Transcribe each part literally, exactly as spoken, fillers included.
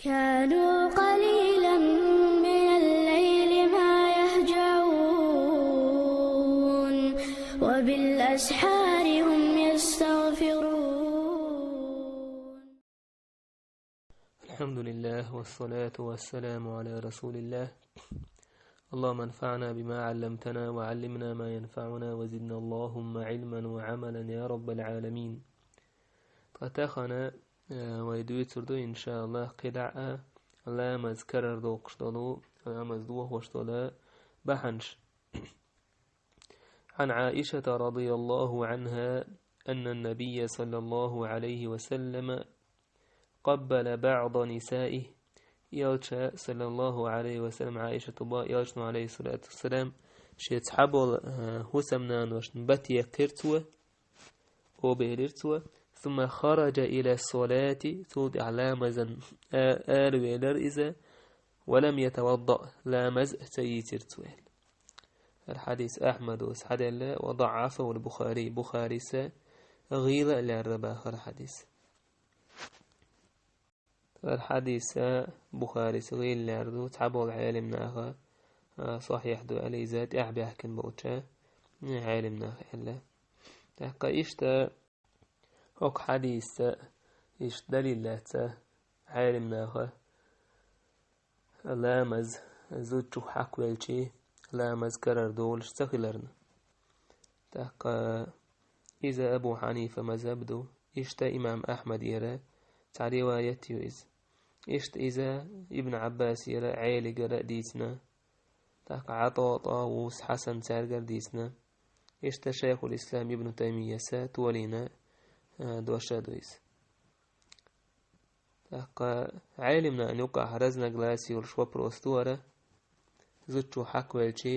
كانوا قليلا من الليل ما يهجعون، وبالأسحار هم يستغفرون. الحمد لله، والصلاة والسلام على رسول الله. اللهم انفعنا بما علمتنا، وعلمنا ما ينفعنا، وزدنا اللهم علما وعملا يا رب العالمين. Тахана, э, вай дуьйцур ду, иншааллах, кхидӀа а ламаз карар доккхуш долу, ламаз дохош долу бахьанаш. عن عائشة رضي الله عنها أن النبي صلى الله عليه وسلم قبل بعض نسائه. Элча, саллаллаху алейхи ва саллям, Аишата боху, Элчано, алейхиссалату вассалам, шен цхьаболу, э, хӀусамнаношна бата еккхира цо, обелира цо. ثم خرج إلى الصلاة, цул тӀаьхьа ламазан а-, аравелира иза, ولم يتوضأ, ламаз а ца йийцира цо аьлла. ХӀара хьадис Ахьмада схьаделла, وضعفه البخاري, Бухарис гӀийла а лаьрра боху хӀара хьадис. ХӀара хьадис Бухарис гӀийла лаьрра ду, цхьаболу Ӏелам наха, а, сахьихь ду аьлла, иза тӀаьхьабаьхкина болчу Ӏелам наха аьлла. ТӀаккха иштта хӀокху хьадисца иштта далил лаьцна Ӏелам наха ламаз зудчух хьакхвелча, ламаз карар долуш ца хиларна. ТӀаккха иза Абу Хьанифа мазхӀаб ду, иштта имам Ахьмадера цхьа риваят ю иза. Иштта иза Ибн Ӏаббасера Ӏелигара а дийцина, тӀаккха ГӀатоӀа, ТӀавус, Хьасан цаьргара а дийцина. Иштта Шайхул-Ислам Ибн Таймияса толийна, а, дош а ду иза. ТӀаккха Ӏелам нахана юкъахь разногласи йолуш вопрос ду хӀара, зудчух хьакхвелча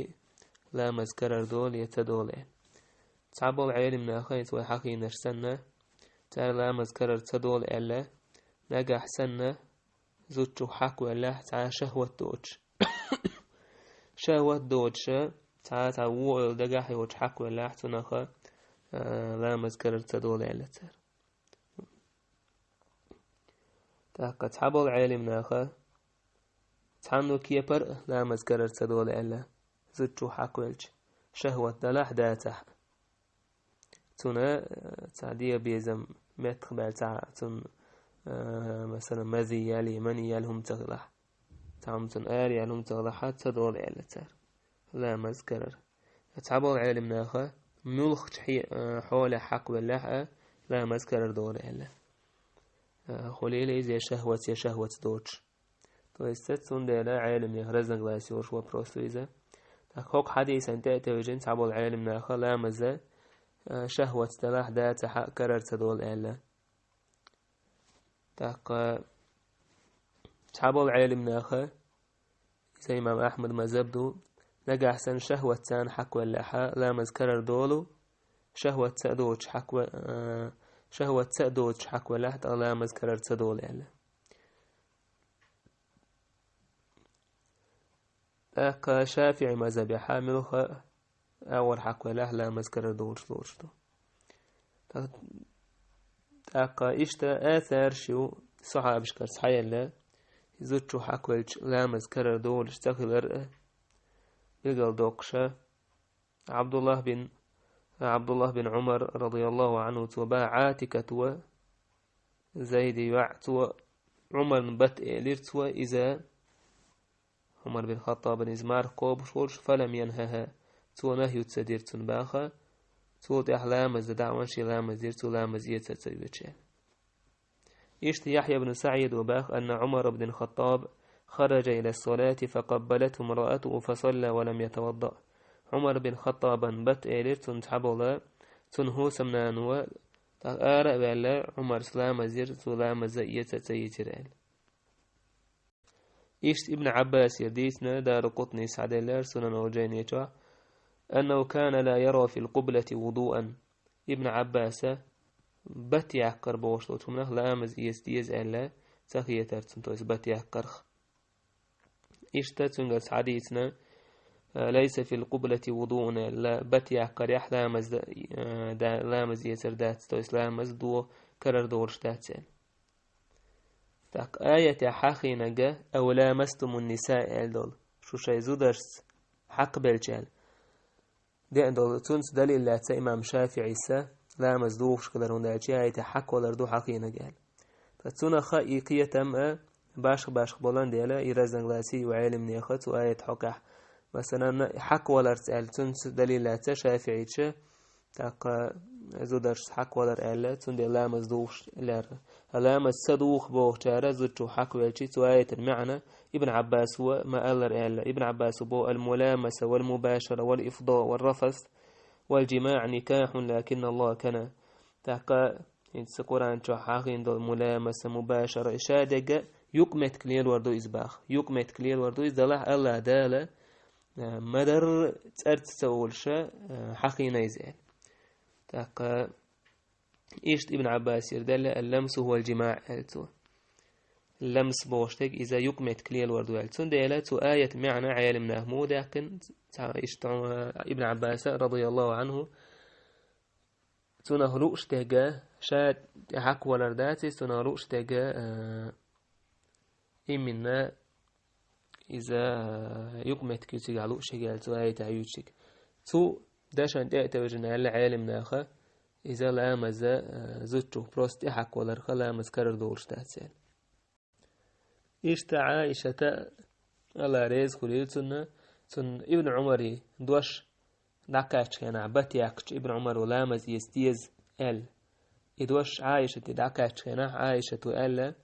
ламаз карар долу я ца долу аьлла. Цхьаболу Ӏелам наха, хӀинца вай хьахийнарш санна, цара ламаз карар ца долу аьлла, нагахь санна зудчух хьакхвеллехь цхьа шахӀват доцуш. ШахӀват доцуша, цхьа, цхьа вон ойла дагахь йоцуш хьакхвеллехь цунах, а, ламаз карар ца долу аьлла цара. ТӀаккха цхьаболу Ӏелам наха, цхьанна кепара а ламаз карар ца долу аьлла, зудчух хьакхвелча, шахӀват далахь а, дацахь а. Цунна, э, цхьа дегӀан безам меттахбаьлла цхьа цунна, э, масала, мази яьлла, мани яьлла хӀума ца хилахь. Цхьа хӀума цунна ара яьлла хӀума ца хилахь, ца долу аьлла цара. Ламаз карар. Цхьаболу Ӏелам наха, муьлххачу хье-, э, хьолехь хьакхвеллехь а, ламаз карар долу аьлла. Э, хуьлийла иза я шахӀватца, я шахӀватца доцуш. То есть, цундела Ӏелам наха разногласи йолуш вопрос ду иза. ТӀаккха хӀокху хьадисан тӀе а тевжина, цхьаболу Ӏелам наха ламаз, а, шахӀватца далахь а, дацахь а карар ца долу аьлла. ТӀаккха цхьаболу Ӏелам наха, иза имам Ахьмада мазхӀаб ду, нагахь санна шахӀватца хьакхвеллехь а, ламаз карар долу, шахӀватца а доцуш хьакхве-, а, шахӀватца а доцуш хьакхвеллехь а, тӀаккха ламаз карар ца долу аьлла. ТӀаккха ШафиӀи мазхӀабехь муьлхха а агӀор хьакхвеллехь а, ламаз карар долуш лоруш ду. ТӀаккха иштта асарш ю сахьабашкара схьаелла, зудчух хьакхвелча ламаз карар долуш ца хилар а, билгалдоккхуша. Ӏабдуллах бин, Ӏабдуллах бин Ӏумар, радияллаху Ӏанху, цо боху, Ӏатиката Зайда йоӀ, цо Ӏумарна бата элира цо, иза Ӏумар бин Хаттабан иза марха кхобуш волуш, фалам янхӀахӀа, цо нахӀю ца дира цунна боху, цул тӀаьхьа ламаз дан дӀа а ваьлла, шен ламаз дира, цо ламаз эца а ца оьцуш аьлла. Иштта Яхья бин СаӀида боху, анна Ӏумар бин Хаттаб хараджа иля ссалати факъаббалатхӀу имраатухӀу фасалла ва лам ятаваддаъ. Ӏумар бин Хаттабан бата элира цунна цхьаболу, цуьнан хӀусамнано, тӀаккха ара а ваьлла, Ӏумара ламаз дира, цо ламаз а эца а ца йийцира аьлла. Иштта Ибн Ӏаббасера дийцина, Даракъутнис схьаделлера Сунанул-Джамиъ чохь, аннахӀу кана ла яра фил къублати вудуъан. Ибн Ӏаббаса бата яккхар бохуш долчу хӀуманах ламаз эца деза аьлла, ца хетара цунна, то есть бата яккхарх. Иштта цуьнгара схьадийцина, лайса фил къублати вудуъун аьлла, бата яккхарехь ламаз да-, да-, ламаз эцар дац, то есть ламаз до карар долуш дац аьлла. ТӀаккха аятехь хьахийнарг, «أو لامستم النساء» аьлла долу, шу шайн зударшца хьакхабелча аьлла. Деана долу, цунца далил лаьцна имам ШафиӀис, ламаз духуш хилар, хӀунда аьлча аятехь хьакхавалар ду хьахийнарг аьлла. Ткъа цунах и кхетам а башха-башха болан дела, и разногласи ю Ӏелимнеха цу аят хьокъехь. Масалан, хьакхаваларца аьлла, цунца далил лаьцна ШафиӀича, тӀаккха зударшца хьакхавалар аьлла, цундела ламаз духуш лаьрра. Ламаз ца духу бохучара зудчух хьакхавелча, цу аятан маьӀна Ибн Ӏаббасо ма-аллара аьлла. Ибн Ӏаббасо боху: «الملامسة والمباشرة والإفضاء والرفث والجماع نكاح لكن الله كره». ТӀаккха хӀинца Къуръан чохь хьахийна долу муламаса, мубашара, и шадерг а юкъаметтиг лелор ду иза боху. Юкъаметтиг лелор ду иза, делахь АллахӀ Дала, а, ма-дарра цӀарца ца олуш, а, хьахийна иза аьлла. ТӀаккха иштта Ибн Ӏаббасера даьлла: «اللمس هو الجماع», аьлла цо. Ламс бохуш дерг иза юкъаметтиг лелор ду аьлла. Цундела цу аятан маьӀна Ӏелимнаха муха даьккхина, цхьа иштта, а, Ибн Ӏаббаса, радияллаху Ӏанху, цунах лууш дерг, ша тӀе хьакхавалар дац иза, цунах лууш дерг, а, именно иза, а, юкъаметтиг ю цигахь лууш ерг аьлла, цу аятехь юьйцург. Цу дашна тӀе а тевжина аьлла Ӏелимнаха, иза ламаз, а, зудчух просто тӀе хьакхаваларх ламаз карара долуш дац аьлла. Иштта Ӏаишата, АллахӀ реза хуьлийла цунна, цунна Ибн Ӏумари дош дӀакхаьччу хенахь, бат яьккхича, Ибн Ӏумаро ламаз эца деза аьлла. И дош Ӏаишате дӀакхаьччу хенахь, Ӏаишато аьлла: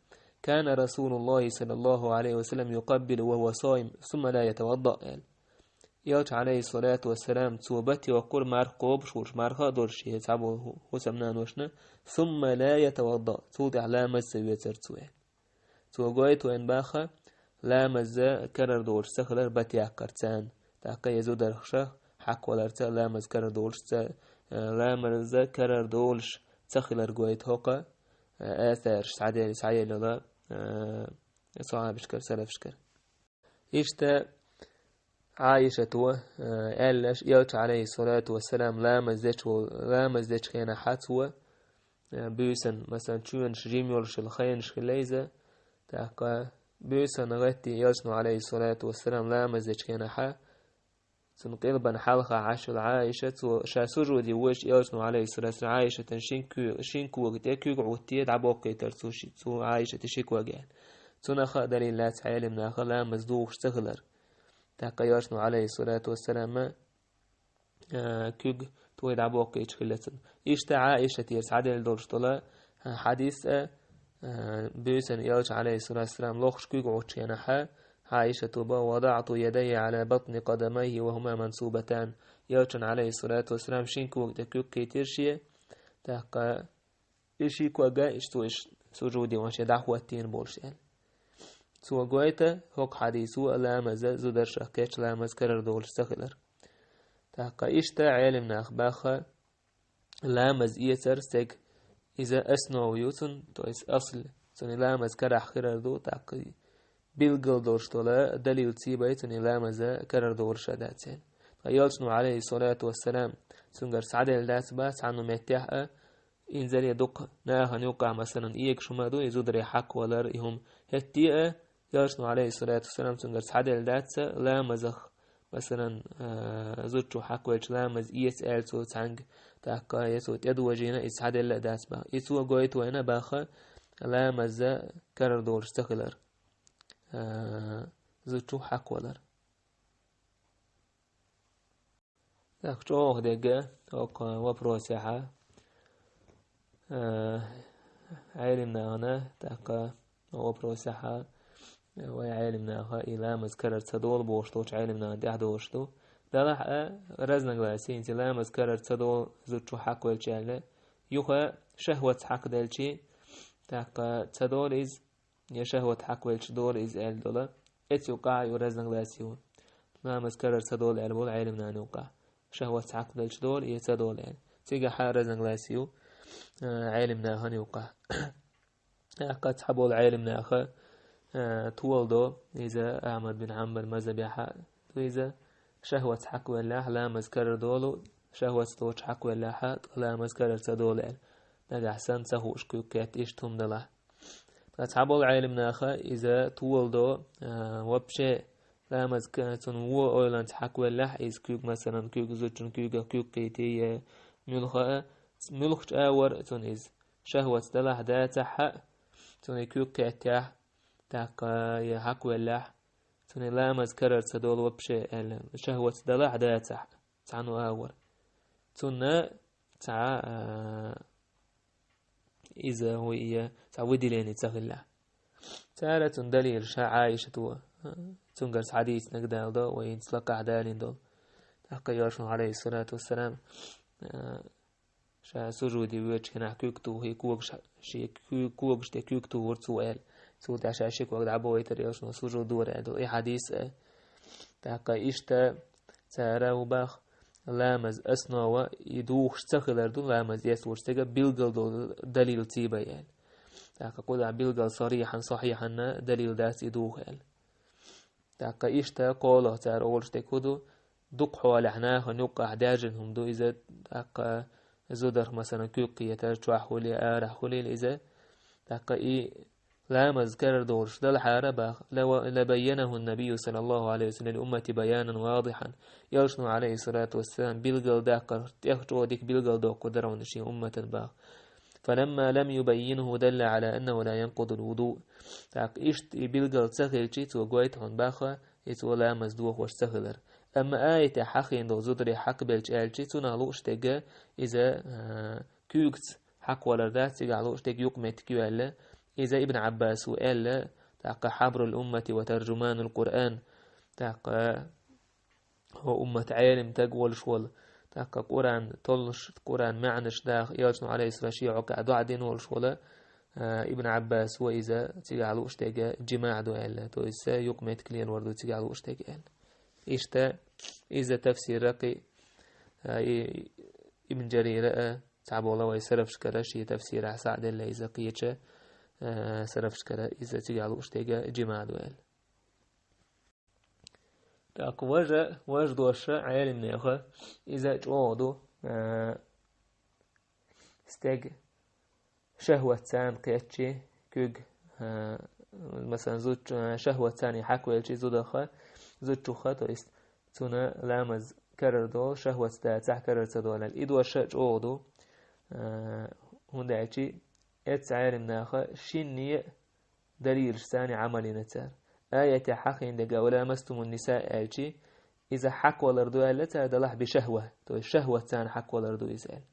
«كان رسول الله صلى الله عليه وسلم يقبل وهو صائم ثم لا يتوضأ», аьлла. Элча, Ӏалайхиссалату вассалам, цо бат йоккхура марха кхобуш волуш, марха а долуш, шен цхьаболу хӀусамнаношна, «ثم لا يتوضأ», цул тӀаьхьа ламаз ца оьцура цо, аьлла. Цо гойту вайна боху, ламаз карара долуш ца хилар бат яккхарца, тӀаккха я зударша хьакхаваларца ламаз карара долуш ца, ламаз карара долуш ца хилар гойту хӀокху, а, асараш схьаделла, схьаелла йолу, а, сахьабашкара, салафашкара. Иштта Ӏаишато, а, аьлла, Элча, Ӏалайхиссалату вассалам, ламаз дечу, ламаз дечу хенахь цо, а, буьйсанна, масалан, чоьнаш жима йолуш йолу хенаш хилла иза, тӀаккха буьйсанна гӀаттий Элчано, Ӏалайхиссалату вассалам, ламаз дечу хенахь, цунна къилбан хьалха Ӏаш йолу Ӏаиша, цо ша сужуде вуьйча Элчано, Ӏалайхиссалату вассалам, Ӏаишатан шин куь-, шин кога тӀе куьг Ӏуттий дӀабоккхийтара цо ши-, цо Ӏаишата ши кога аьлла. Цунах а далил лаьцна Ӏелимнаха ламаз духуш ца хилар. ТӀаккха Элчано, Ӏалайхиссалату вассалам, а, куьг тӀе дӀабоккхийча хилла цунна. Иштта Ӏаишатера схьаделла долуш долу, а, хьадис а, а, буьйсанна Элча, Ӏалайхиссалату вассалам, лохуш куьг Ӏуттучу хенахь, Ӏаишато боху: «وضعت يدي على بطن قدميه وهما منصوبتان». Элчан, Ӏалайхиссалату вассалам, шин кога тӀе куьг кхийтира шен, тӀаккха и ши кога иштта цо иштта сужуде ван шен дӀахӀоттийна болуш аьлла. Цо гойту хӀокху хьадисо ламаза зударшах кхечу ламаз карара долуш ца хилар. ТӀаккха иштта Ӏелимнаха боху, ламаз эцар стеган иза основа ю цунна, то есть асл, цунна и ламаз карахь хилар ду, тӀаккха билггал долуш долу далил цийбай цунна и ламаза карара долуш а дац аьлла. Ткъа Элчано, Ӏалайхиссалату вассалам, цуьнгара схьаделла дац боху цхьанна меттехь а, инзаре дукха нахана юккъахь, масалан, эгаш хӀума ду, и зударий хьакхавалар, и хӀума хӀетте а, Элчано, Ӏалайхиссалату вассалам, цуьнгара схьаделла дац ламазах, масалан, а, зудчух хьакхавелча ламаз эца аьлла цо цхьаьнга, тӀаккха я цо тӀедожийна, иза схьаделла а дац боху. И цо гойту вайна боху, ламаза карара долуш ца хилар, а, зудчух хьакхавалар. Так, чӀогӀа дегга хӀокху вопросехь, а, Ӏелимнахана, тӀаккха вопросехь, вай Ӏелимнаха и ламаз карара ца долу бохуш долчу Ӏелимнахана тӀехь долуш ду. Делахь а разногласие, хӀинца ламаз карара ца долу зудчух хьакхавелча аьлла, юха шахӀватца хьакхаделчий, тӀаккха ца долу иза, я шахӀват хьакхавелча долу иза аьлла долу. Эцу юккъахь а ю разногласие ю. Ламаз карара ца долу аьлла болу Ӏелимнахана юккъахь. ШахӀватца хьакхаделча долу я ца долу аьлла. Цигахь а разногласие ю, а, Ӏелимнахана юккъахь. ТӀаккха цхьаболу Ӏелимнаха, а, тола до, иза Ахьмад бин Хьанбал мазхабехь а ду иза, шахӀватца хьакхавеллехь ламаз карара долу, шахӀватца доцуш хьакхавеллехь а ламаз карара ца долу аьлла. Нагахь санна ца хууш куьг кхетта иштта хӀума далахь. Ткъа цхьаболу Ӏелам наха иза толо до, а, вообще ламаз к-, цунна вон ойланца хьакхавеллехь, иза куьг, масалан, куьг зудчун куьйгах куьг кхийти, я муьлха а, муьлххачу агӀор цунна иза шахӀватца далахь, дацахь а, цунна и куьг кхеттехь, тӀаккха я хьакхавеллехь, цунна и ламаз карар ца долу вообще аьлла, шахӀватца далахь, дацахь а, цхьана агӀор. Цунна цхьа, а, иза, хӀу, я цхьа выделение ца хилла. Цара цунна далилаш, Ӏайшата, цуьнгара хьадийцинарг даладо, вай хӀинца лакхахь далийна долу. ТӀаккха Элчано, Ӏалайхиссалату вассалам, а, ша сужуде воьдучу хенахь куьг тухий, когаш, шен куь-, когаш тӀе куьг тухура цо аьлла. Цул тӀаьхьа ша ши ког дӀабахийтира, Элчано сужуде вара аьлла долу и хьадис а. ТӀаккха иштта цара хӀун боху, ламаз основа и духуш ца хилар ду, ламаз эцначу стеган билггал долу далил цӀий бай аьлла. ТӀаккха кхузахь билггал сарихьан, сахьихьанна далил дац и духу аьлла. ТӀаккха иштта кхоалгӀа цара олуш дерг хӀун ду, дукха хьолехь нахана юккъехь даьржина хӀума ду иза, тӀаккха зударх, масалан, куьг кхетар, чохь хуьлий, арахь хуьлийла иза. ТӀаккха и ламаз карар долуш далахьара боху, ла-, лабайянаху ннабийю саллаллаху Ӏалайхи ва саллам ли уммати баянан вадихьан. Элчано, Ӏалайхиссалату вассалам, билггал даккхар тӀех чӀогӀа дика билггал доккхур дара хьуна шен умматана боху. Фаламма лам юбаййинху далла Ӏала аннаху ла янкъудул вуду. ТӀаккха иштта и билггал ца хилчи, цо гойту хьуна боху, и цо ламаз дохош ца хилар. Амма аятехь хьахийна долу зударий хьакхабелча аьлчи, цунах лууш дерг иза, а, куьйгаца хьакхавалар дац, цигахь лууш дерг юкъаметтиг ю аьлла. Иза Ибн Ӏаббаса аьлла, тӀаккха хьабрул уммати ва таржуманул Къуръан, тӀаккха хӀо уммат Ӏелим стаг волуш волу, тӀаккха Къуръан толлуш, Къуръан маьӀнаш даха, Элчано, Ӏалайхиссалам, шен хьокъехь доӀа дина волуш волу, а, Ибн Ӏаббаса иза цигахь лууш дерг жимаӀ ду аьлла, то есть юкъаметтиг лелор ду цигахь лууш дерг аьлла. Иштта иза тафсир ракхи, а, и, Ибн Жарира а, цхьаболу вай сарапшкара шен тафсирахь схьа а делла иза кхечу, а, сарапшкара иза цигахь лууш дерг жимаӀ ду аьлла. ТӀаккха важа, важа доша Ӏелимнеха иза чӀогӀа ду, а, стеган шахӀватца кхетчи куьг, а, масалан, зудчу-, а, шахӀватца хьакхавелчи зудаха, зудчуха, то есть цунна ламаз карар долу, шахӀватца дацахь карар ца долу аьлла. И доша чӀогӀа ду, а, хӀунда аьлчи эццу Ӏелимнаха шинне а далилашца Ӏамал йина цара. Аятехь хьахийна дерг, «Ва ламастумун ниса» аьлчи, иза хьакхавалар ду аьлла цара далахь би шахӀва, то есть шахӀватца хьакхавалар ду иза аьлла.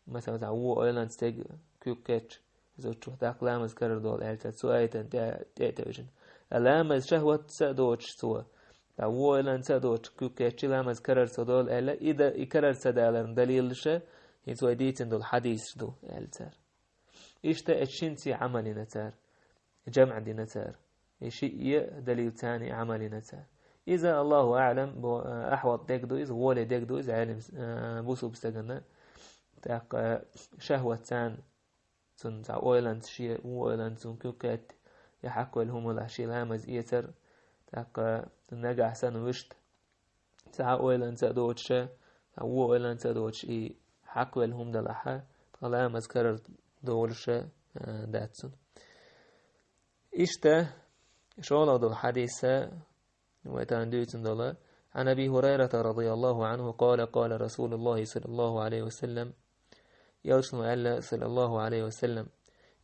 Масала, цхьа вон ойланца стеган куьг кхетча, иза чу даккха ламаз карар долу аьлла цара цу аятан тӀе, тӀе а тевжина. А ламаз шахӀватца а доцуш цо, цхьа вон ойланца а доцуш куьг кхетча ламаз карар ца долу аьлла, и да-, и карар ца даларна далилаша, хӀинца вай дийцина долу хьадисаш ду аьлла цара. Иштта эцу шинца Ӏамал йина цара, жамӀ дина цара. И шиъ а далилца Ӏамал йина цара. Иза, Аллаху аӀлам, бо-, ахьват дерг ду иза, гӀоле дерг ду иза, Ӏелим, а, бусулба стагана. ТӀаккха шахӀватца цунна цхьа ойланца шен, вон ойланца цунна куьг кхетта, я хьакхавелла хӀума лахь шен ламаз эцар, тӀаккха нагахь санна вуьшта цхьа ойланца а доцуша, цхьа вон ойланца а доцуш, и хьакхавелла хӀума далахьа, тхан ламаз карар долуша, а, дац цунна. Иштта, шолгӀа долу хьадиса, вай тахана дуьйцина долу, عن أبي هريرة رضي الله عنه قال: قال رسول الله صلى الله عليه وسلم, Элчано аьлла, саллаллаху Ӏалайхи ва саллам: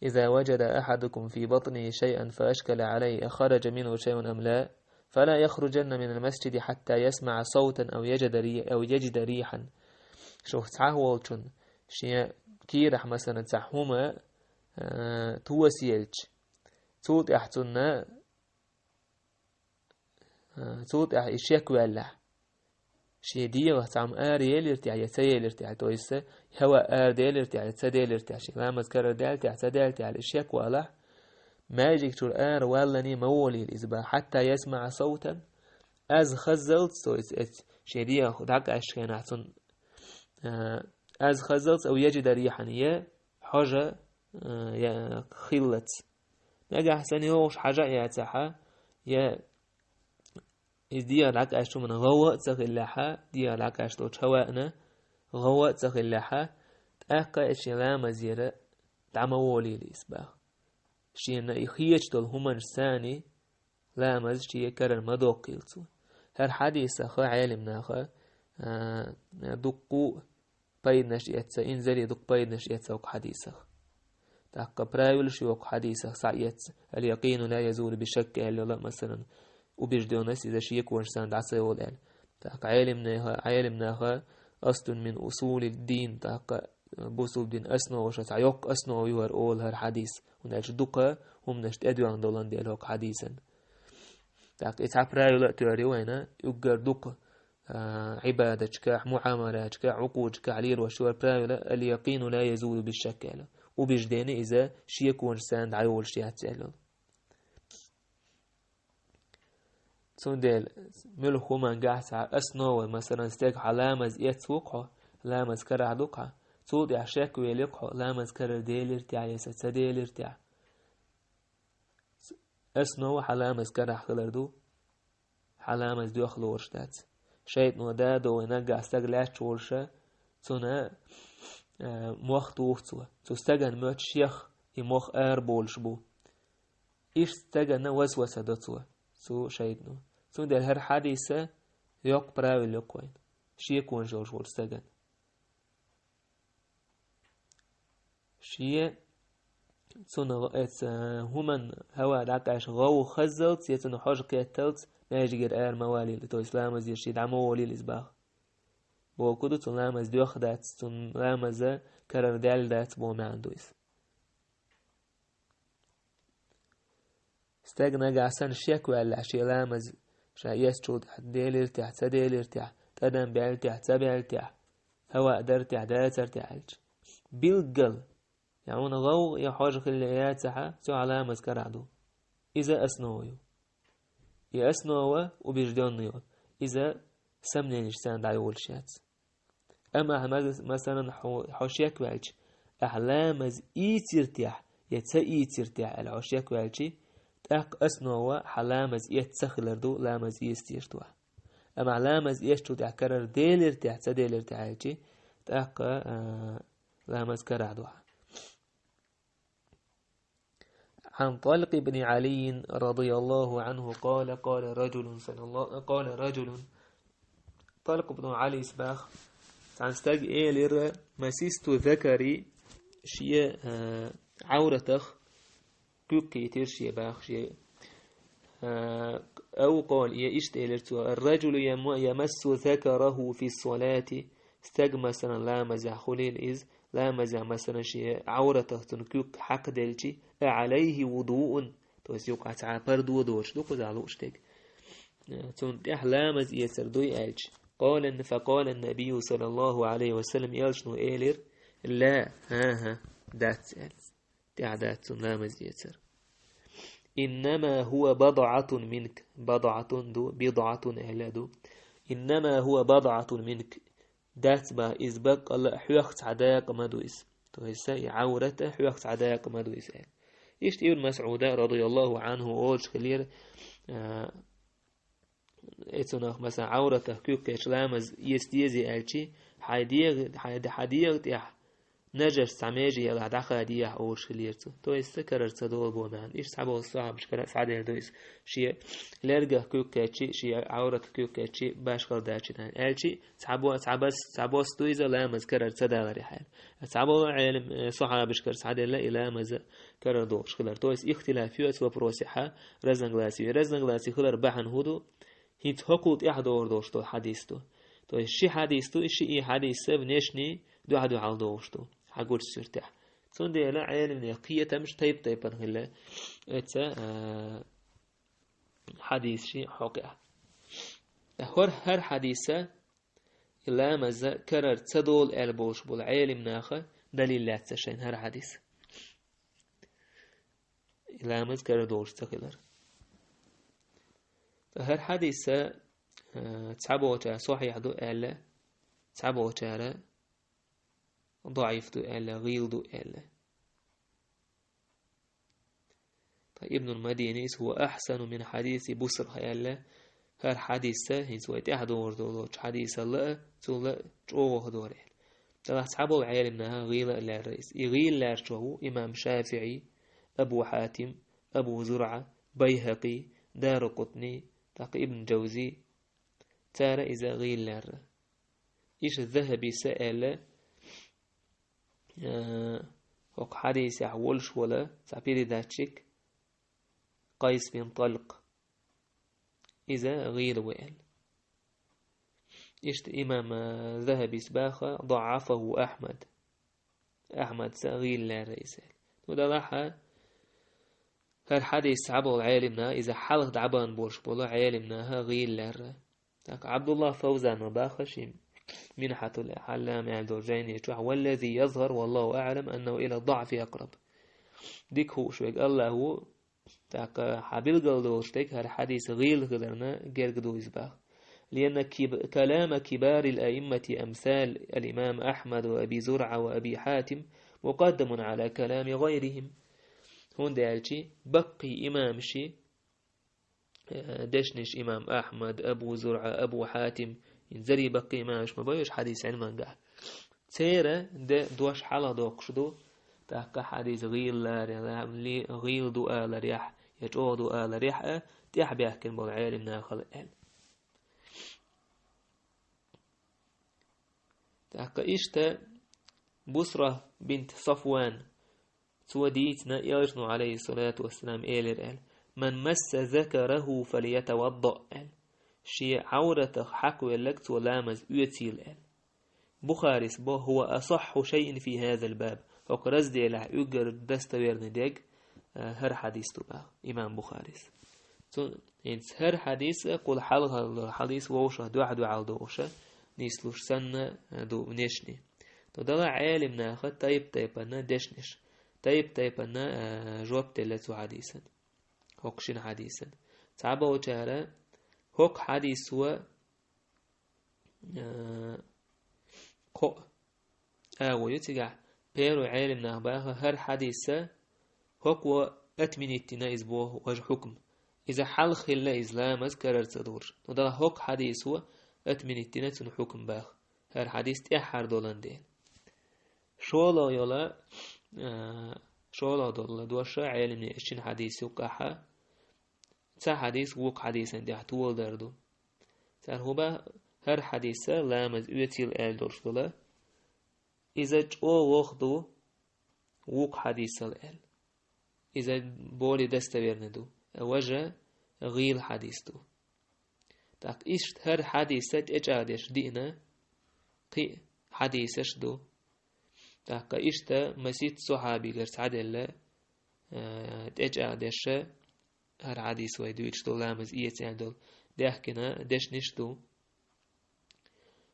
«إذا وجد أحدكم في بطنه شيئا فأشكل عليه أخرج منه شيء أم لا، فلا يخرجن من المسجد حتى يسمع صوتا أو يجد ري-، أو يجد ريحا». Шух цхьаволчун шен кийрахь, масалан, цхьа хӀума, а, тосаелча, цул тӀаьхьа цунна А, цул тӀаьхьа и шек ваьллехь, шен дегӀах цхьа хӀума араелира техьа, я ца елира техьа, то есть хӀаваъ араделира техьа, я ца делира техьа, шен ламаз карардаьлла техьа, ца даьлла техьа, и шек валахь, маьждиг чуьра ара валлалц ма волийла иза боху, حتى يسمع صوتا, аз хаззалц, то есть эц-, шен дегӀах дӀакъаьстачу хенахь цунна, а, аз хаззалц, أو يجد ريحا, я хьожа, а, я хиллалц. Нагахь санна йогӀуш хьажа а яцахьа, я иза дегӀах дӀакъаьстачу хӀуманна гӀовгӀа а ца хиллехьа, дегӀах дӀакъаьстачу хӀаваъна гӀовгӀа а ца хиллехьа, тӀаккха эцу шен ламазера дӀа ма волийла иза боху. Шена и хеташ долу хӀуманаш царний ламаз шен карара ма доккхийла цо. ХӀара хьадисах Ӏелимнаха, а, дуккха пайданаш эцна, инзаре дукха пайданаш эцна оцу хьадисах. ТӀаккха правилаш ю оцу хьадисах схьаэцна, «Аль-якъину ла язулу би шакк», аьлла йола, масалан, убеждённость иза шеконаш санна дӀа ца йолу аьлла. ТӀаккха Ӏелимнаха, Ӏелимнаха «Аслун мин усулид-дин», тӀаккха бусулба дин основаш, цхьа йоккха основа ю хӀара олу хӀара хьадис. ХӀунда аьлча дукха хӀуманаш тӀедоьгӀна долан дела хӀокху хьадисан. ТӀаккха и цхьа правила а тоьри вайна, уггар дукха, а, Ӏибадатчикахь, муӀамалатчикахь, Ӏукъудашкахь лелош ю хӀара правила: «Аль-якъину ла язулу би шакк», аьлла. Убеждение иза шеконаш санна дӀайолуш яц аьлла. Цундела муьлхха хӀумангахь цхьа основа, масалан, стеган хьан ламаз эцна ву-кх хьо, ламаз карахь ду-кх хьан, цул тӀаьхьа шек велира-кх хьо, ламаз карара делира техьа, я ца делира техьа. Основа хьан ламаз карахь хилар ду, хьан ламаз доьхна лоруш дац. ШайтӀано да а довлий наггахь стаг лаьтташ волуша, цунна, а, мох туху цо. Цу стагана моьтту шех и мох араболуш бу. Иштта стагана васваса до цо, цу шайтӀано. Цундела хӀара хьадиса йоккха правила ю-кх вайна шеконаш йолуш волчу стагана. Шен цунна гӀо-, эца хӀуманна хӀаваъ дӀакъаьсташ гӀовгӀа хаззалц, я цунна хьожа кхетталц маьждигера ара ма валийла, то есть ламазера шен дӀа ма волийла иза боху. Бохург ду, цунна ламаз доьхна дац, цунна ламаз карара даьлла дац боху маьӀна ду иза. Стаг нагахь санна шек ваьллехь шен ламаз ша эцначул тӀаьхьа делира техьа, ца делира техьа, тӀадам баьлла техьа, ца баьлла техьа, хӀаваъ дара техьа, дацара техьа аьлча. Билггал, я хьуна гӀовгӀа, я хьожа хилла яцахьа, цу хьан ламаз карахь ду. Иза основа ю. И основа убеждённый йолу. Иза сомненеш санна дӀайолуш яц. Амма ахьа, мас-, масалан, хьо, хьо шек ваьлча, ахьа ламаз ийцира техьа я ца ийцира техьа аьлла хьо шек ваьлчи, тӀаккха основа хьан ламаз эцна ца хилар ду, ламаз эца дезаш ду ахьа. Амма ахьа ламаз эцначул тӀаьхьа карара делира техьа, ца делира техьа аьлчи, тӀаккха, а, ламаз карахь ду ахьа. عن طلق بن علي رضي الله عنه قال: قال رجل صلى الله، قال رجل. ТӀалкъ ибн Ӏалис боху: цхьана стага элира: «مسست ذكري», шен, а, Ӏавратах куьг кхийтира шен боху шен, а, أو قال, я иштта элира цо: «الرجل يم-، يمس ذكره في الصلاة». Стаг, масалан, ламазехь хуьлийла иза, ламазехь, масалан, шен Ӏавратах цуьнан куьг хьакхаделчи, «أعليه وضوء», то есть юкъахь цхьа пардо доцуш ду кхузахь лууш дерг. Цунна тӀехь ламаз эцар дуй аьлча, قال، فقال النبي صلى الله عليه وسلم, элчано элира: «لا, хӀан-хӀа, дац», аьлла. ТӀехь дац цунна ламаз эцар. «إنما هو بضعة منك», بضعة ду, بضعة аьлла ду. «إنما هو بضعة منك». Дац боху иза, баккъалла а хьоьх цхьа дакъа ма ду иза. То есть и Ӏаврат а хьоьх цхьа дакъа ма ду иза аьлла. Иштта Ибн МасӀуда, радияллаху Ӏанху, олуш хилира, а, и цунах, масалан, Ӏавратах куьг кхетча ламаз эца дезий аьлчи, хьайн дегӀ-, хьайн, хьан дегӀа тӀехь нажас цхьа меже ялахь дӀахадехьа олуш хилира цо. То есть карара ца долу боху маьӀна. Иштта цхьаболу сахьабашкара схьадер ду иза. Шен лергах куьг кхетчи, шен Ӏавратах куьг кхетчи, башхалла дачина аьлчи, цхьабо-, цхьабас-, цхьабосса ду иза ламаз карара ца даларехь аьлла. Цхьаболу Ӏелам, э, сахьабашкара схьаделла и ламаз карара дохуш хилар. То есть ихтилаф ю оцу вопросехьа, разногласие. Разногласие хилар бахьана хӀун ду? ХӀинца хӀокхул тӀаьхьа догӀур долуш долу хьадис ду. То есть ши хьадис ду, и ши и хьадис са внешний дуьхьал-дуьхьал догӀуш ду хьан гучу суьртехь. Цундела Ӏелимнех кхетамаш тайп-тайпана хилла эца, а, хьадис ши хьокъехь. ХӀор-, хӀара хьадиса и ламаза карара ца долу аьлла болуш болу Ӏелимнаха далил лаьцна шайна хӀара хьадис. И ламаз карара долуш ца хилар. Ткъа хӀара хьадиса, а, цхьаболчара сахьихь ду аьлла, цхьаболчара даӀиф ду аьлла, гӀийла ду аьлла. Ткъа Ибнул Мадинис: «هو أحسن من حديث بصرة», аьлла, хӀара хьадиса, хӀинца вай тӀаьхьа догӀур долчу хьадисалла а, цулла а чӀогӀа дора аьлла. Делахь цхьаболу Ӏелимнаха гӀийла а лаьрра иза. И гӀийла лаьрчо ву имам ШафиӀи, Абу Хьатим, Абу ЗурӀа, Байхьакъи, Даракъутни, тӀаккха Ибн Джавзи, цара иза гӀийла лаьрра. Иштта Захьабис а аьлла, э, хӀокху хьадисехь волуш волу цхьа передатчик, Къайс бин ТӀалкъ, иза гӀийла ву аьлла. Иштта имам, э, Захьабис баха: «ضعفه أحمد». Ахьмадса гӀийла лаьрра иза аьлла. Ну, делахь а, хӀара хьадис цхьаболу Ӏелимнаха, иза хьалха дӀабахана болуш болу Ӏелимнаха гӀийла лаьрра. ТӀаккха Ӏабдуллах Фавзано баха шен Минхьатул Ӏаллам аьлла долу жайни чохь: «والذي يظهر والله أعلم أنه إلى الضعف أقرب». Дика хууш верг АллахӀ ву, тӀаккха хьан билгал долуш дерг хӀара хьадис гӀийла хиларна герга ду иза баха. «لأن كب-، كلام كبار الأئمة أمثال الإمام أحمد وأبي زرعة وأبي حاتم مقدم على كلام غيرهم». ХӀунда аьлча баккхий имамаши, э, дешнаш имам Ахьмад, Абу ЗурӀа, Абу Хьатим, хӀинца зарий баккхий имамаш ма бац хьадис Ӏилмангахь. Церан де дош хьалха доккхуш ду, тӀаккха хьадис гӀийла ларехь, ли-, гӀийла ду аларехь, я чӀогӀа ду аларехь а, тӀаьхьа баьхкина болу Ӏелимнахал аьлла. ТӀаккха иштта Бусра бинт Сафван, цо дийцина, элчано, Ӏалайхиссалату вассалам, элира аьлла: «من مس ذكره فليتوضأ», аьлла. Шен Ӏавратах хьакхвелларг цо ламаз оьцийла аьлла. Бухарис бо: «هو أصح شيء في هذا الباب». ХӀокху разделехь уггар достоверный дерг, а, хӀара хьадис ду баха имам Бухарис. Цу-, хӀинца хӀара хьадис а, кхул хьалхалла хьадис вовшах дуьхьа-дуьхьал дохуша нислуш санна, а, ду внешний. То дала Ӏелимнаха тайп-тайпана дешнаш, тайп-тайпана, а, жоп делла цу хьадисан. ХӀокху шина хьадисан. Цхьаболчара хӀокху хьадисо, а, кхоъ агӀо ю цигахь, первый Ӏелимнах баха хӀара хьадиса хӀокхо отменить дина иза боху важа хьукм. Иза хьалха хилла иза ламаз карара ца дурш. Ну дала хӀокху хьадисо отменить дина цуьнан хьукм баха. ХӀара хьадис тӀаьххьара долан дела. ШолгӀа йола, а, шолгӀа долу доша Ӏелимне шина хьадис юккъахьа, цхьа хьадис вукху хьадисан тӀехь толадар ду. Цара хӀума хӀара хьадиса ламаз оьцийла аьлла долуш дола, иза чӀогӀа ваха ду вукху хьадисал аьлла. Иза более достоверный ду, важа гӀийла хьадис ду. ТӀаккха иштта хӀара хьадиса тӀечӀагӀдеш диъна кхин а хьадисаш ду. ТӀаккха иштта масит сохьабигара цхьаделла, а, тӀечӀагӀдеша хӀара хьадис вай дуьйцуш долу ламаз эца аьлла долу, даьхкина дешнаш ду.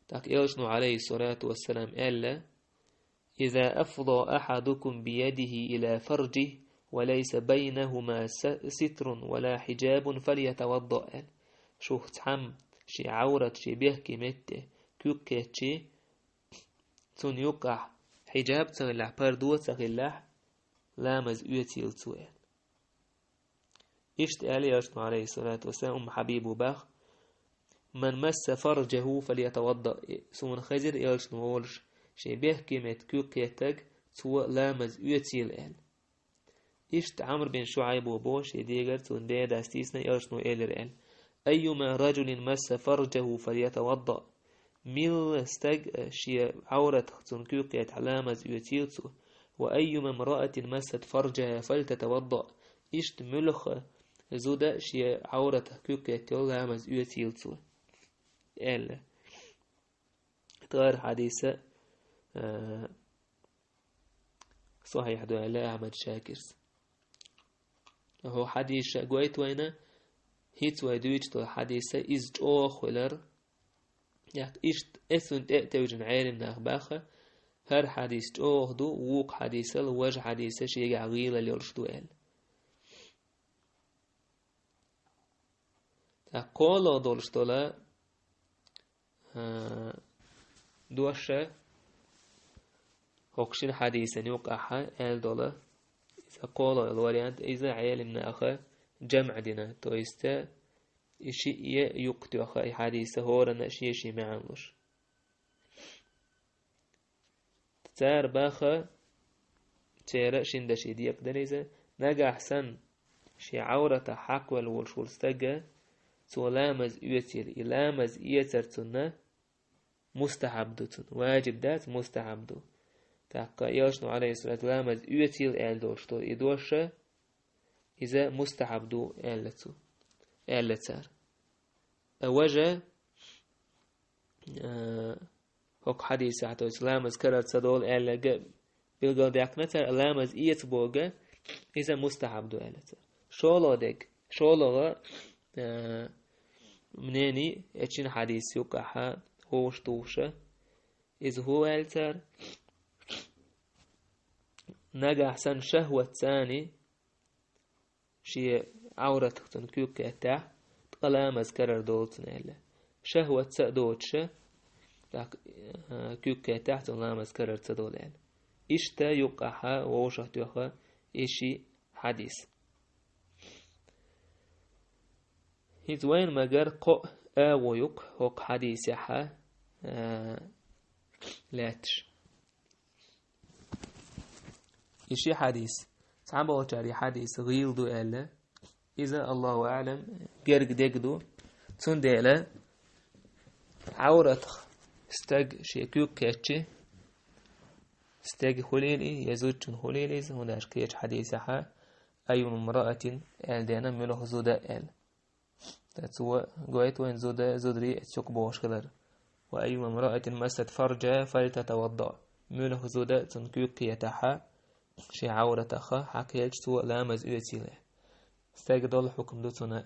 ТӀаккха элчано, Ӏалайхиссалату вассалам, аьлла: «إذا أفضى أحدكم بيده إلى فرجه وليس بينهما س-، ستر ولا حجاب فليتوضأ», аьлла. Шух цхьамма шен Ӏаврат, шен бехке метте куьг кхетчи, цунна юккъахь хьиджаб ца хилахь, пардо ца хилахь, ламаз оьцийла цо, аьлла. Иштта аьлла элчано, Ӏалайхиссалату вассалам, Умму Хьабибо баха: «من مس فرجه فليتوضأ». Суна хезира элчано волуш, шен бехке метте куьг кхеттарг, цо ламаз оьцийла аьлла. Иштта Ӏамр бин ШуӀайбо боху шен дегара, цунна ден дас дийцина, элчано элира аьлла: «أيما رجل مس فرجه فليتوضأ». Милла стаг, э, шен Ӏавратах цунна куьг кхетахь, ламаз оьцийла цо. «وأيما امرأة مست فرجها فلتتوضأ». Иштта муьлхха зуда шен Ӏавратах куьг кхетта йолу, ламаз оьцийла цо, аьлла. ТӀара хьадиса, э, сахьихь ду аьлла Ахьмад Шакирс. ХӀокху хьадиса гойту вайна, хӀинца вай дуьйцуш долу хьадиса иза чӀогӀа хилар, тӀаккха иштта эцунна тӀе а тевжина Ӏелимнаха баха, хӀара хьадис чӀогӀа ду, вукху хьадисал важа хьадиса шегахь гӀийлалла йолуш ду аьлла. ТӀаккха кхоалгӀа долуш дола, а, доша, хӀокху шина хьадисан юккъахьа аьлла дола, иза кхоалгӀа йолу вариант, иза Ӏелимнаха жамӀ дина, то есть, и шиъ е юккъе тоьхна и хьадиса, хӀоранна а шен-шен маьӀна луш. Цара баха, церан шина даши декъадара иза, Нагахь санна шен Ӏавратах хьакхавелла волуш волу стага, цо ламаз оьцийла, и ламаз эцар цунна мустахьаб ду цунна. Ваджиб дац, мустахьаб ду. ТӀаккха Элчано, алейхиссалату, ламаз оьцийла аьлла долуш долу и дош, иза мустахьаб ду аьлла цо, аьлла цара. А важа, а, хӀокху хьадисехь, то есть ламаз карар ца долу аьлларг билгалдаьккхина цара, ламаз эца бохург, иза мустахьаб ду аьлла цара. ШолгӀа дерг, шолгӀа, а, мнение, эцу шина хьадис юккъахьа вовшах тухуш, иза хӀун аьлла цара? Нагахь санна шахӀватца шен Ӏавратах цунна куьг кхеттехь, ткъа ламаз карар долу цунна аьлла. ШахӀватца а доцуш, тӀаккха, а, куьг кхеттехь, цунна ламаз карар ца долу аьлла. Иштта юккъахьа вовшах тоьхна и ши хьадис. ХӀинца вайна ма-гарра кхоъ агӀо ю-кх хӀокху хьадисехьа, а, лаьтташ. И ши хьадис. Цхьаболчара и хьадис гӀийла ду аьлла. Иза, Аллаху аӀлам, герга дерг ду. Цундела Ӏавратах стаг шен куьг кхетчи, стега хуьлийла и, я зудчун хуьлийла иза, хӀунда аьлча кхечу хьадисехьа, «Аййума мраатин», аьлла дена, муьлха зуда аьлла. Ткъа цо гойту вайн зуда, зударий эцу юкъа бохуш хилар. «Ва аййума мраатин массат фарджаха фальтатавадда». Муьлха зуда цунна куьг кхетахьа, шен Ӏавратаха хьакхелча, цо ламаз оьцийла. Стеган долу хьукам ду цунна.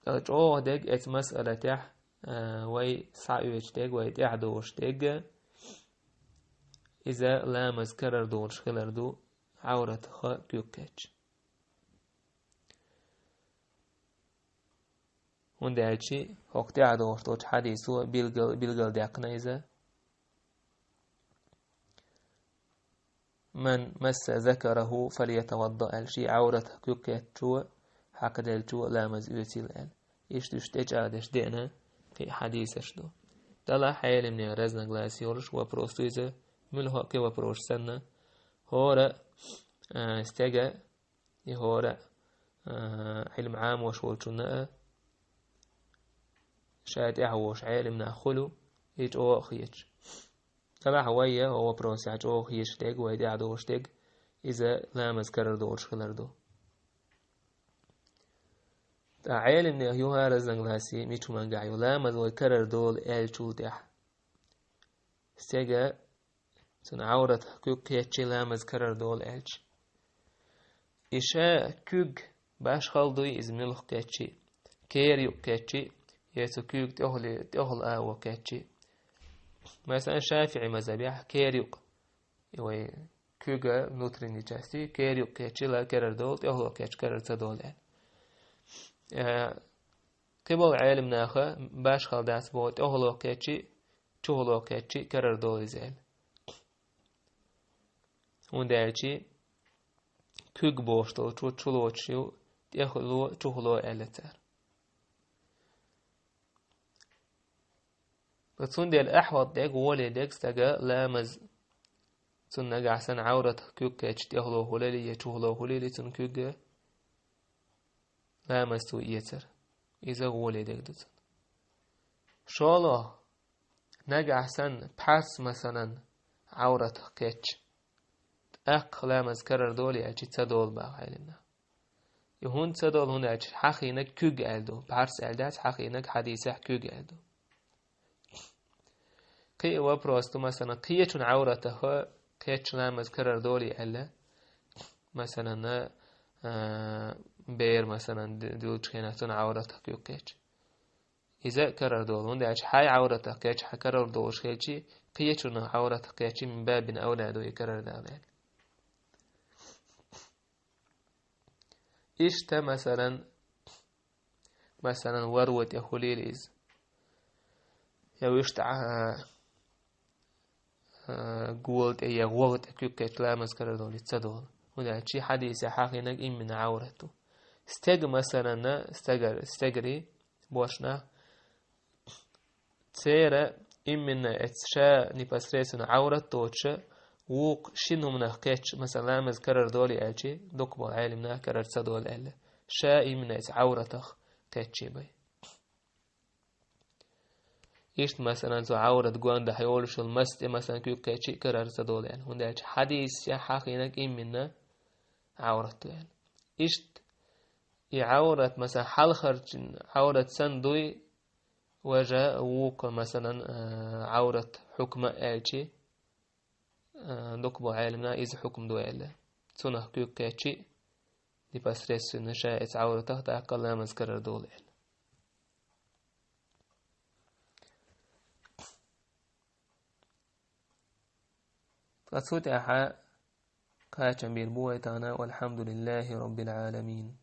Ткъа чӀогӀа дерг эцу масъалатехь, а, вай схьаоьцуш дерг, вай тӀаьхьадогӀуш дерг, иза ламаз карар долуш хилар ду, Ӏавратаха куьг кхетча. ХӀунда аьлча хӀокху тӀаьхьадогӀуш долчу хьадисо билгал-, билгалдаьккхина иза: «Ман масса закараху фальятавадда», аьлла, шен Ӏавратах куьг кхеттачо, хьакхаделлачо ламаз оьцийла аьлла. Иштта уьш тӀечӀагӀдеш деана кхин а хьадисаш ду. Делахь Ӏеламнехан разногласи йолуш вопрос ду иза, муьлхха а кхин вопрос санна, хӀора, а, стега, и хӀора, а, Ӏилма Ӏамош волчунна а, ша тӀаьхьа вогӀуш Ӏеламнах хуьлу, и чӀогӀа а хеташ. Делахь вай я хӀокху вопросехь чӀогӀа хеташ дерг, вай тӀаьхьадогӀуш дерг, иза ламаз карар долуш хилар ду. Ткъа Ӏеламнехан юха а разногласи мича хӀумангахь ю, ламаз вай карар долу аьллачул тӀаьхьа. Стега цунна Ӏавратах куьг кхетча ламаз карар долу аьлча. И ша куьг башхалла дуй иза муьлха кхетчи, кера юкъа кхетчи, я цу куьйга тӀехула, тӀехула агӀо кхетчи. Масала, ШафиӀи мазхабехь кера юкъа, и вай куьга внутренней части, кера юкъа кхетчи ла карар долу, тӀехула кхетча карар ца долу аьлла. Э, кхиболу Ӏеламнаха башхалла дац боху, тӀехула кхетчи, чухула кхетчи карар долу иза аьлла. ХӀунда аьлча куьг бохуш долчо чулоцуш ю, тӀехула, чухула аьлла цара. Ткъа цундела ахӀват дерг, гӀоле дерг стага ламаз, цунна нагахь санна Ӏавратах куьг кхетча тӀехула хуьлийла я чухула хуьлийла цунна куьг, ламаз цо эцар. Иза гӀоле дерг ду цунна. ШолгӀа, нагахь санна пхьарс, масалан, Ӏавратах кхетча, тӀаккха ламаз карар долу аьлча, ца долу боху Ӏеламнаха. И хӀунда ца долу, хӀунда аьлча хьахийнарг куьг аьлла ду. Пхьарс аьлла дац, хьахийнарг хьадисехь куьг аьлла ду. Кхин а вопрос ду, масалан, кхечун Ӏавратаха кхетча ламаз карар долий аьлла. Масалан, а, бер, масалан, д-, дуьллучу хенахь цунна Ӏавратах куьг кхетча. Иза а карар долу. ХӀунда аьлча хьайн Ӏавратах кхетча, хьан карар долуш хилчи, кхечун Ӏавратах кхетчи, мин бабин авла ду и карар дала аьлла. Иштта, масалан, масалан, варо тӀе хуьлийла иза. Я вуьшта, а, а, гола тӀе, я гӀогӀа тӀе куьг кхетча ламаз карар долу, ца долу. ХӀунда аьлча хьадисехь хьахийнарг иммина Ӏаврат ду. Стеган, масалан, стегар, стегарий, бошнах, церан иммина эцу ша непосредственно Ӏаврат доцуша, вукху шина хӀуманах кхетча, масала, ламаз карара долий аьлча, дукха болу Ӏелам наха карара ца долу аьлла. Ша именно иза Ӏавратах кхетчий бай. Иштта, масала, цу Ӏаврат гондахь йолуш йолу мас тӀе, масала, куьг кхетчий карара ца долу аьлла. ХӀунда аьлча хьадисехь хьахийнарг именно Ӏаврат ду аьлла. Иштта и Ӏаврат, масала, хьалхарчун Ӏаврат санна дуй, важа вукху, масала, а, Ӏаврат хьукма аьлча, а, дукха болу Ӏелам наха иза хьукма ду аьлла. Цунах куьг кхетчий, непосредственно ша иза Ӏавратах тӀаккха ламаз карара долу аьлла. Ткъа цу тӀаьхьа кхачам бийр бу вай тахана, والحمد لله رب العالمين.